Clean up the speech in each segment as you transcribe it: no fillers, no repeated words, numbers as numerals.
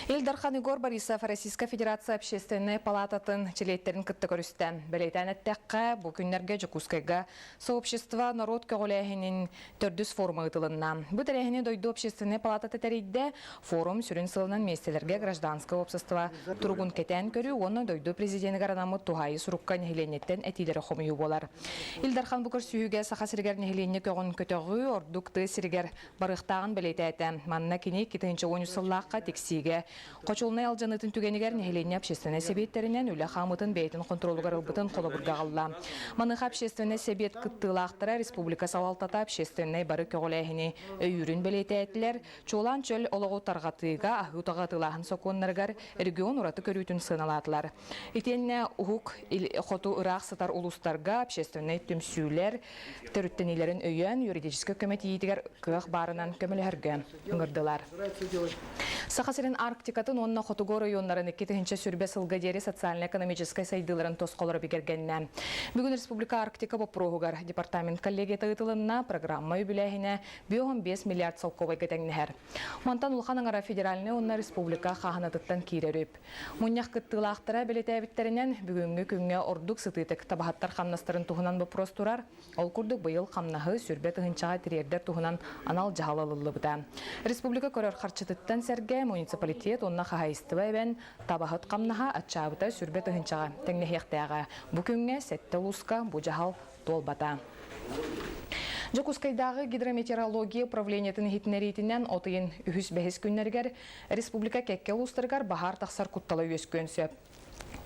Ил Дархан Егор Борисов Российскай Федерация Общественнай палататын чилиэттэрин кытта көрүстэ. Бэлиэтээн эттэххэ, бу күннэргэ Дьокуускайга Сообщество норуот көҕүлээһинин төрдүс форума ыытылынна. Бу тэрээһини дойду Общественнай палатата тэрийдэ. Форум сүрүн сылынан миэстэлэргэ гражданскай уопсастыба туругун кэтээн көрүү уонна дойду президенигэр анаммыт туһаайыы сурукка нэһилиэнньэттэн этиилэри хомуйуу буолар. Ил Дархан бу көрсүһүүгэ Саха сиригэр нэһилиэнньэ көҕүн көтөҕүү, ордук тыа сиригэр барыахтааҕын бэлиэтээтэ. Манна кини 2013 сыллаахха Тиксиигэ хочуолунай алдьаныытын түгэнигэр нэһилиэнньэ общественнай сэбиэттэринэн үлэ хаамыытын бэйэтин хонтуруолугар ылбытын холобурга аҕалла. Маныаха общественнай сэбиэт кыттыылаахтара республика салалтата общественнай бары көҕүлээһини өйүүрүн бэлиэтээтилэр, чуолаан чөл олоҕу тарҕатыыга, аһыы утаҕы атыылааһын сокуоннарыгар регион ураты көрүүтүн сыаналаатылар. Итиэннэ Уһук Хоту ыраах сытар улуустарга общественнай түмсүүлэр төрүттэниилэрин өйөөн юридическай көмө тиийиитигэр кыах баарынан көмөлөһөргө ыҥырдылар. Саха сирин Арктикатын уонна хотугу оройуоннарын 2020 сылга диэри социально-экономическай сайдыыларын тосхолоро бигэргэннэ. Бүгүн республика Арктика боппуруоһугар департамент коллегията ыытылынна, программа үбүлээһинэ 5 миллиард солкуобайга тэҥнэһэр. Мантан улахан аҥара федеральнай уонна республика хааһынатыттан киирэр үп. Мунньах кыттыылаахтара бэлиэтээбиттэринэн, бүгүҥҥү күҥҥэ ордук сытыытык табаһыттар хамнастарын туһунан боппуруос турар. Ол курдук быйыл хамнаһы сүүрбэ тыһыынчаҕа тириэрдэр туһунан анал дьаһал ылыллыбыта. Республика көрөр харчытыттан сэргэ муниципалитет уонна хаһаайыстыба эбэн табаһыт хамнаһа аччаабыта сүүрбэ тыһыынчаҕа тэҥнэһиэхтээҕэ. Бу күҥҥэ сэттэ улууска бу дьаһал туолбата. Дьокуускайдааҕы гидрометеорология управлениетын иһитиннэриитинэн от ыйын үһүс-бэһис күннэригэр республика кэккэ улуустарыгар баһаар тахсар куттала үөскүөн сөп.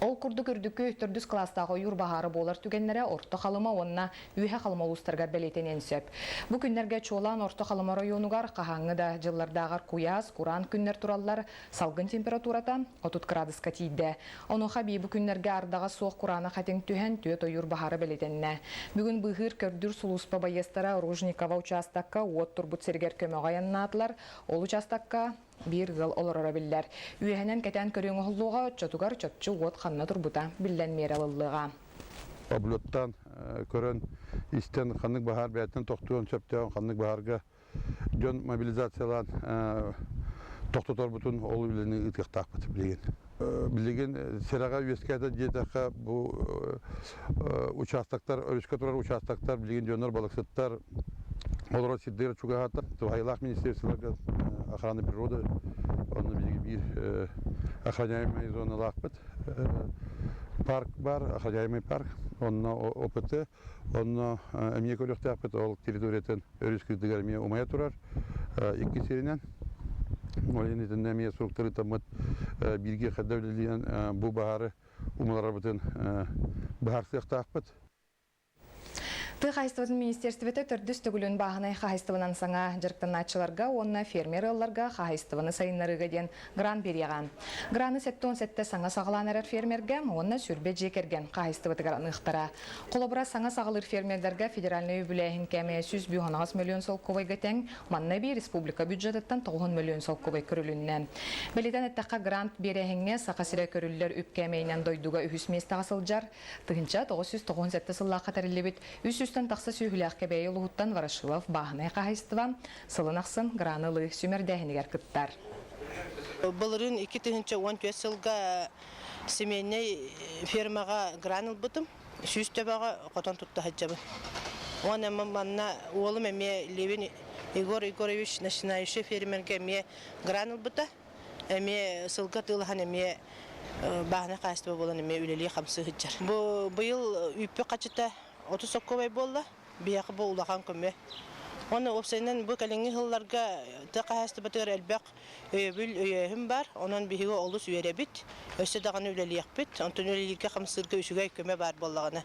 Ол курдук үрдүкү төрдүс кылаастаах ойуур баһаара буолар түгэннэрэ Орто Халыма уонна Үөһэ Халыма улуустарыгар бэлиэтэниэн сөп. Бу күннэргэ чуолаан Орто Халыма оройуонугар хаһааҥҥы да дьыллардааҕар куйаас, кураан күннэр тураллар, салгын температурата 30 кыраадыска тиийдэ. Онуоха эбии бу күннэргэ ардаҕа суох кураанах этиҥ түһэн, түөрт ойуур баһаара бэлиэтэннэ. Бүгүн быыһыыр-көрдүүр сулууспа байыастара Ружникова учаастакка уот турбут сиригэр көмөҕө айаннаатылар. Ол учаастакка биир ыал олороро биллэр. Үөһэнэн кэтээн көрүү оҥоһуллуоҕа, оччотугар чопчу уот ханна турбута биллэн миэрэ ылыллыаҕа. Облеттан көрөн, истэн ханнык баһаар бэйэтинэн тохтуон сөптөөҕүн, ханнык баһаарга дьон мобилизациялаан тохтоторбутун ол үлэни ыытыахтаахпыт билигин. Билигин сирэҕэ үөскээтэ диэтэххэ бу участоктар, өрүскэ турар участоктар билигин дьоннор балыксыттар олорор сирдэрэ чугаһаата. Туһаайылаах министерстволарга охрана природы онно биһиги биир охраняемый зоналаахпыт. Парк бар, охраняемый парк, онно ОПТ, онно эмиэ көрүөхтээхпит ол территориятын өрүс кырдыгар эмиэ умайа турар икки сиринэн. Ол иһин итиннэ эмиэ суруктары ыытаммыт бииргэ хайда үлэлиэн бу баһаары умуларабытын быһаарсыахтаахпыт. Тыа хаһаайыстыбатын министиэристибэтэ төрдүс төгүлүн бааһынай хаһаайыстыбанан саҥа дьарыктанааччыларга уонна фермер ыалларга хаһаайыстыбаны сайыннарыыга диэн грант биэриэҕэ. Граны 77 саҥа саҕалаан эрэр фермергэ уонна сүүрбэ дьиэ кэргэн хаһаайыстыбатыгар аныахтара. Холобура, саҥа саҕалыыр фермердэргэ федеральнай үбүлээһин кээмэйэ 158 мөлүйүөн солкуобайга тэҥ, манна эбии республика бюджетыттан 90 мөлүйүөн солкуобай көрүлүннэ. Бэлиэтээн эттэххэ, грант биэрээһиҥҥэ Саха сирэ көрүллэр үп кээмэйинэн дойдуга үһүс миэстэҕэ сылдьар. 1997 сыллаахха тэриллибит үс сүүстэн тахса сүөһүлээх Кэбээйи улууһуттан Ворошилов бааһынай хаһаайыстыба сылын ахсын граны ылыы сүүмэрдээһинигэр кыттар. Былырыын 2014 сылга семейнэй фермаҕа гран ылбытым. Сүүс төбөҕө хотон тутта сылдьабын. Уонна манна уолум эмиэ Левин Егор Егорович начинающий фермергэ эмиэ гран ылбыта. Эмиэ сылга тыылаһан эмиэ бааһынай хаһаайыстыба буолан эмиэ үлэлии-хамсыы сылдьар. Бу быйыл үүппүт хачыта 30 соккуобай буолла. Биһиэхэ бу улахан көмө. Уонна уопсайынан бу кэлиҥҥи сылларга тыа хаһаайыстыбатыгар элбэх өйөбүл, өйөөһүн баар. Онон биһиги олус үөрэбит, өссө даҕаны үлэлиэхпит. Онтон үлэлииргэ-хамсыырга үчүгэй көмө баар буоллаҕына.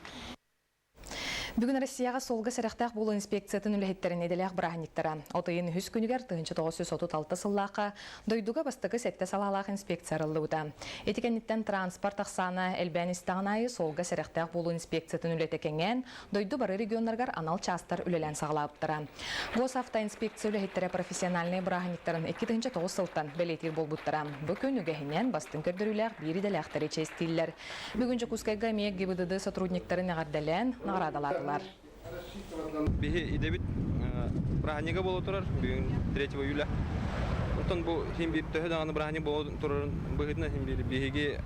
Бүгүн Россияҕа суолга сэрэхтээх буолуу инспекциятын үлэһиттэрин идэлээх бырааһынньыктара. От ыйын үһүс күнүгэр 1936 сыллаахха дойдуга бастакы сэттэ салаалаах инспекция арыллыбыта. Ити кэнниттэн транспорт ахсаана элбээн истэҕин аайы суолга сэрэхтээх буолуу инспекциятын үлэтэ кэҥээн, дойду бары регионнарыгар анал чаастар үлэлээн саҕалаабыттара. Госавтоинспекция үлэһиттэрэ профессиональнай бырааһынньыктарын 2009 сылтан бэлиэтиир буолбуттара. Бу күн үгэһинэн бастыҥ көрдөрүүлээх биир идэлээхтэри чиэстииллэр. Бүгүн Дьокуускайга эмиэ ГИБДД сотрудниктарын эҕэрдэлээн наҕараадалаатылар. Биһи идэбит празднига буола турар бүгүн 3 июля. Оттон бу иһин биир төһө даҕаны бырааһынньык буола турарын быһыытынан иһин биир биһиги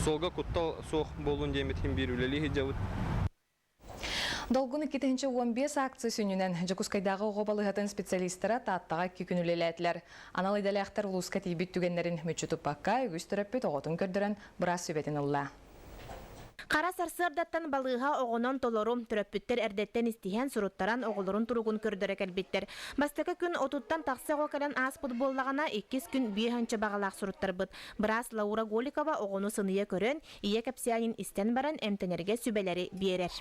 суолга куттал суох буоллун диэммит иһин биир үлэлии сылдьабыт. Долгун 2015 акция сүнньүнэн Дьокуускайдааҕы оҕо балыыһатын специалистара Тааттаҕа икки күн үлэлээтилэр. Анал идэлээхтэр улууска тиийбит түгэннэрин мүччү туппакка, үгүс төрөппүт оҕотун көрдөрөн быраас сүбэтин ылла. Хара сарсыардаттан балыыһа оҕонон толору, төрөппүттэр эрдэттэн истиһэн, суруттаран оҕолорун туругун көрдөрө кэлбиттэр. Бастакы күн отуттан тахса оҕо кэлэн ааспыт буоллаҕына, иккис күн биэһинчэ баҕалаах суруттарбыт. Быраас Лаура Голикова оҕону сыныйа көрөн, ийэ кэпсээнин истэн баран эмтэнэргэ сүбэлэри биэрэр.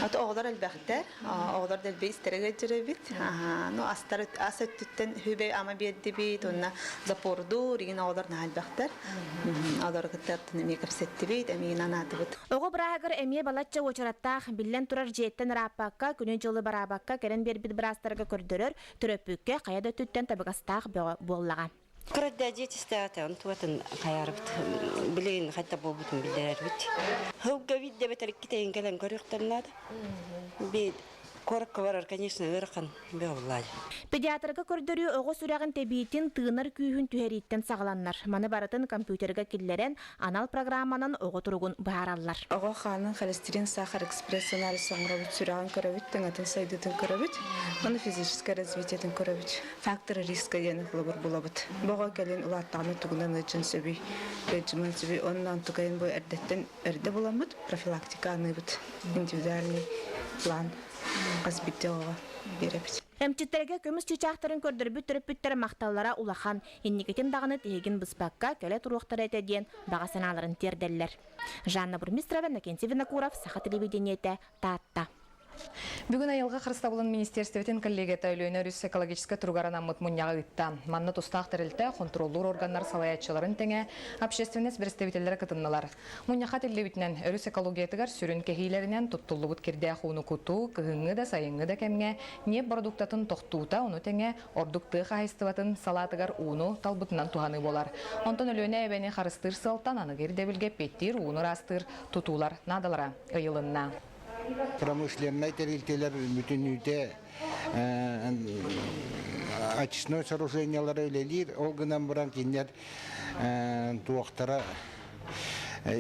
Аты оҕолор элбэхтэр, оҕолор дэлби истэрэ ыалдьар эбит. Ну астар ас өттүттэн хүбэй ама биэрдибит, уонна запордуур игин оҕолор наһаа элбэхтэр. Олору кытта эмиэ кэпсэттибит, эмиэ анаатыбыт. Оҕо бырааһыгар эмиэ балачча уочараттаах, биллэн турар дьиэттэн ырааппакка, күнү-дьылы бараабакка кэлэн биэрбит быраастарга көрдөрөр, төрөппүккэ хайа да өттүттэн табыгастаах бөҕө буоллаҕа. Кыра дьиэ атын хайаарбыт билигин хайта буолбутун биллэрэрбит. Хылга биирдэ бэтэр иккитейин кэлэн көрүөхтэн наада. Би куоракка барар, конечно, ыарахан бөҕүллаады. Педиатрга көрдөрүү оҕо сүрэҕин тэбиитин, тыынар күүһүн түһэрииттэн саҕаланар. Маны барытын компьютерга киллэрэн, анал программанан оҕо туругун быһаараллар. Оҕо хаанын холестерин, сахар экспресс анализ оҥоробут, сүрэҕин көрөбүт, тыҥатын сайдыытын көрөбүт, уонна физическое развитиетын көрөбүт. Фактор риска диэн холобур булабыт. Бу оҕо кэлин улааттаҕына тугунан ыалдьан сөбүй, ыалдьыман сөбүй, онно онтукайын бу эрдэттэн эрдэ буламмыт профилактика аныыбыт. Индивидуальный план хас биирдии оҕоҕо биэрэбит. Эмчиттэргэ көмүс чыычаахтарын көрдөрбүт төрөппүттэр махталлара улахан. Инникитин даҕаны тиһигин быспакка кэлэ туруохтара этэ диэн баҕа санааларын тиэрдэллэр. Жанна Бурмистрова, Иннокентий Винокуров, Саха телевидениетэ, Таатта. Бүгүн айылҕа харыстабылын министиэристибэтин коллегията Өлүөнэ өрүс экологическай туругар анаммыт мунньаҕы ыытта. Манна тустаах тэрилтэ, хонтуруоллуур органнар салайааччыларын тэҥэ общественность представителлэрэ кытыннылар. Мунньахха этиллибитинэн, өрүс экологиятыгар сүрүн кэһиилэринэн туттуллубут кирдээх ууну кутуу, кыһыҥҥы да, сайыҥҥы да кэмҥэ ньиэп бородууктатын тохтуута, ону тэҥэ ордук тыа хаһаайыстыбатын салаатыгар ууну талбытынан туһаныы буолар. Онтон Өлүөнэ эбэни харыстыыр сыалтан аныгы ирдэбилгэ эппиэттиир ууну ыраастыыр тутуулар наадалара ыйылынна. Промышленнай тэрилтэлэр бүтүннүүтэ очистной сооружениелары үлэлиир, ол гынан баран кинилэр туохтара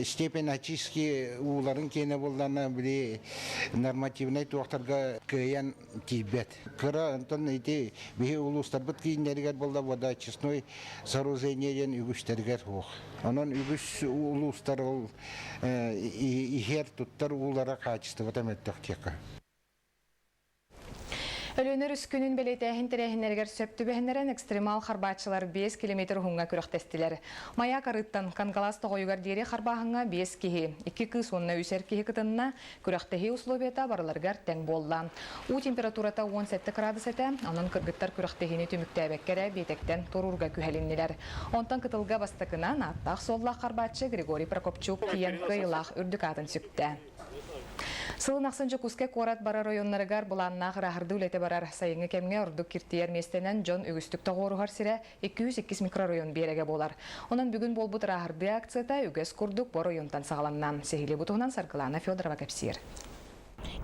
степень очистки ууларын киэнэ буоллаҕына били нормативнай туохтарга кыайан тиийбэт. Кыра онтон ити биһи улуустарбыт кииннэригэр буолла водоочистной сооружение диэн үгүстэригэр суох. Онон үгүс улуустар ол иһэр туттар уулара хаачыстыбата мөлтөх диэххэ. Өлүөнэ өрүс күнүн бэлиэтээһин тэрээһиннэригэр сөп түбэһиннэрэн экстремал харбааччылар 5 километр уһуҥҥа күрэхтэстилэр. Маяк арыыттан Кангалаас тоҕойугар диэри харбааһыҥҥа 5 киһи, 2 кыыс уонна үс эр киһи кытынна. Күрэхтэһии условията барыларыгар тэҥ буолла. Уу температурата 17 градус этэ, онон кыргыттар күрэхтэһиини түмүктээбэккэ эрэ биэтэктэн туруурга күһэлиннилэр. Онтон кытылга бастакынан ааттаах-суоллаах харбааччы Григорий Прокопчук тиийэн кыайыылаах үрдүк аатын сүктэ. Сылын ахсын Дьокуускай куорат барар оройуоннарыгар былааннаах ырааһырдыы үлэтэ барар. Сайыҥҥы кэмҥэ ордук киртийэр миэстэнэн дьон үгүстүк тоҕуоруһар сирэ 202 микрорайон биэрэгэ буолар. Онон бүгүн буолбут ырааһырдыы акцията үгэс курдук бу оройуонтан саҕаланна. Сиһилии бу туһунан Саргылаана Федорова кэпсиир.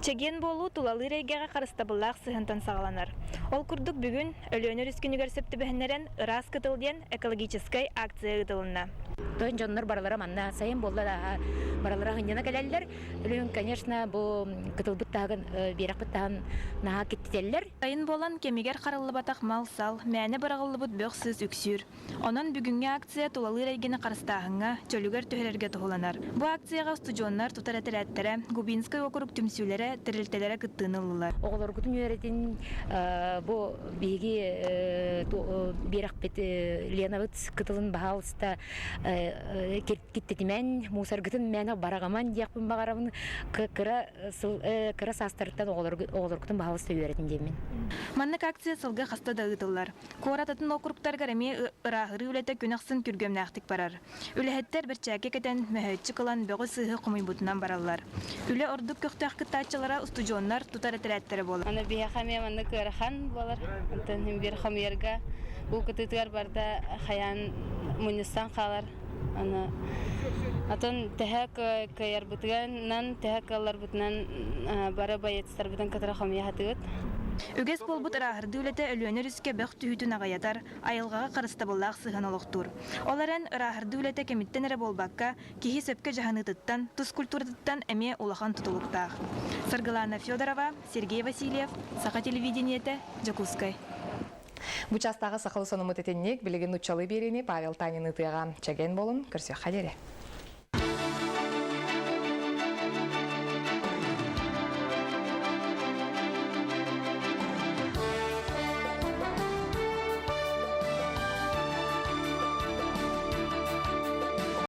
Чэгиэн буолуу тулалыыр эйгэҕэ харыстабыллаах сыһыантан саҕаланар. Ол курдук бүгүн Өлүөнэ өрүс күнүгэр сөп түбэһиннэрэн Ыраас кытыл диэн экологическай акция ыытылынна. Тойон дьоннор барылара манна сайын буолла да барылара сынньана кэлэллэр. Өлүөн, конечно, бу кытылбыт таһыгын биэрэхпит таһын наһаа киттитэллэр. Сайын буолан кэмигэр хараллыбатах мал-сал, мээнэ быраҕыллыбыт бөх-сыыс үксүүр. Онон бүгүҥҥү акция тулалыыр эйгэни харыстааһыҥҥа, чөлүгэр түһэрэргэ туһуланар. Бу акцияҕа устудьуоннар тутар этэрээттэрэ, Губинскай уокурук түмсүүлэрэ, тэрилтэлэрэ кыттыыны ыллылар. Оҕолоргутун үөрэтин бу биһиги биэрэхпит Ленабыт кытылын баһаалыста киттитимэн, мусоргытын мээнэ бараҕыман диэхпин баҕарабын. Кыра кыра саастарыттан оҕолоргутун баһаалыста үөрэтин диэммин. Маннык акция сылга хаста да ыытыллар. Куорат атын уокуруктарыгар эмиэ ырааһырыы үлэтэ күн ахсын күргүөмнээхтик барар. Үлэһиттэр бэрчээкки кэтэн, мөһөөччүк ылан бөҕү-сыыһы хомуйбутунан бараллар. Үлэ ордук көхтөөх кыттааччылара устудьуоннар тутар этэрээттэрэ буолар. Аны биһиэхэ эмиэ маннык ыарахан буолар. Онтон иһин биир хомуйарга уу кытыытыгар барда хайаан мунньустан хаалар. Аны атын тэһэ кыайарбытынан, тэһэ кыалларбытынан бары боецтарбытын кытары хомуйа сатыыбыт. Үгэс буолбут ырааһырдыы үлэтэ Өлүөнэ өрүскэ бөх түһүүтүн аҕыйатар, айылҕаҕа харыстабыллаах сыһыан олохтуур. Ол эрэн, ырааһырдыы үлэтэ кэмиттэн эрэ буолбакка, киһи сөпкө дьаһаныытыттан, тус культуратыттан эмиэ улахан тутулуктаах. Саргылаана Федорова, Сергей Васильев, Саха телевидениетэ, Дьокуускай. Бу чаастааҕы сахалы сонуммут итинник, билигин нуччалыы биэриини Павел Танин ыытыаҕа. Чэгиэн буолун, көрсүөххэ диэри.